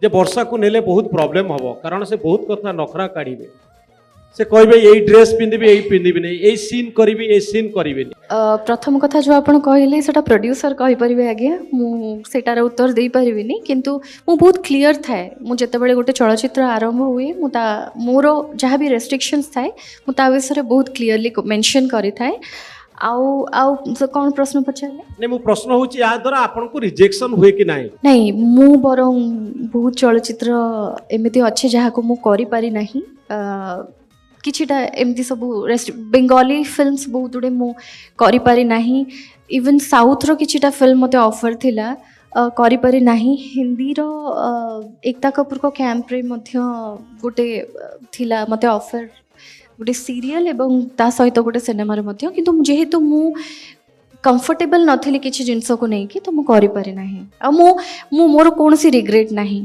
ଯେ ବର୍ଷାକୁ ନେଲେ ବହୁତ ପ୍ରୋବ୍ଲେମ୍ ହେବ, କାରଣ ସେ ବହୁତ କଥା ନଖରା କାଢ଼ିବେ। ସେ କହିବେ ଏଇ ଡ୍ରେସ୍ ପିନ୍ଧିବି, ଏଇ ପିନ୍ଧିବିନି, ଏଇ ସିନ୍ କରିବି, ଏଇ ସିନ୍ କରିବିନି। ପ୍ରଥମ କଥା ଯେଉଁ ଆପଣ କହିଲେ, ସେଇଟା ପ୍ରଡ୍ୟୁସର କହିପାରିବେ ଆଜ୍ଞା, ମୁଁ ସେଇଟାର ଉତ୍ତର ଦେଇପାରିବିନି। କିନ୍ତୁ ମୁଁ ବହୁତ କ୍ଲିଅର୍ ଥାଏ। ମୁଁ ଯେତେବେଳେ ଗୋଟେ ଚଳଚ୍ଚିତ୍ର ଆରମ୍ଭ ହୁଏ, ମୁଁ ତା ମୋର ଯାହା ବି ରେଷ୍ଟ୍ରିକ୍ସନ୍ସ ଥାଏ, ମୁଁ ତା ବିଷୟରେ ବହୁତ କ୍ଲିଅରଲି ମେନସନ୍ କରିଥାଏ। ଆଉ ସେ କ'ଣ ପ୍ରଶ୍ନ ପଚାରିଲେ? ନାଇଁ, ମୁଁ ପ୍ରଶ୍ନ ହେଉଛି, ଏହା ଦ୍ୱାରା ଆପଣଙ୍କୁ ରିଜେକ୍ସନ୍ ହୁଏ କି ନାହିଁ? ନାଇଁ, ମୁଁ ବରଂ ବହୁତ ଚଳଚ୍ଚିତ୍ର ଏମିତି ଅଛି ଯାହାକୁ ମୁଁ କରିପାରି ନାହିଁ। କିଛିଟା ଏମିତି ସବୁ ବେଙ୍ଗଲୀ ଫିଲ୍ମସ୍ ବହୁତ ଗୁଡ଼ିଏ ମୁଁ କରିପାରି ନାହିଁ। ଇଭେନ୍ ସାଉଥର କିଛିଟା ଫିଲ୍ମ ମୋତେ ଅଫର୍ ଥିଲା, କରିପାରି ନାହିଁ। ହିନ୍ଦୀର ଏକତା କପୁରଙ୍କ କ୍ୟାମ୍ପରେ ମଧ୍ୟ ଗୋଟେ ଥିଲା ମୋତେ ଅଫର୍, ଗୋଟେ ସିରିଏଲ୍ ଏବଂ ତା ସହିତ ଗୋଟେ ସିନେମାରେ ମଧ୍ୟ। କିନ୍ତୁ ଯେହେତୁ ମୁଁ କମ୍ଫର୍ଟେବଲ୍ ନଥିଲି କିଛି ଜିନିଷକୁ ନେଇକି, ତ ମୁଁ କରିପାରି ନାହିଁ। ଆଉ ମୁଁ ମୋର କୌଣସି ରିଗ୍ରେଟ୍ ନାହିଁ।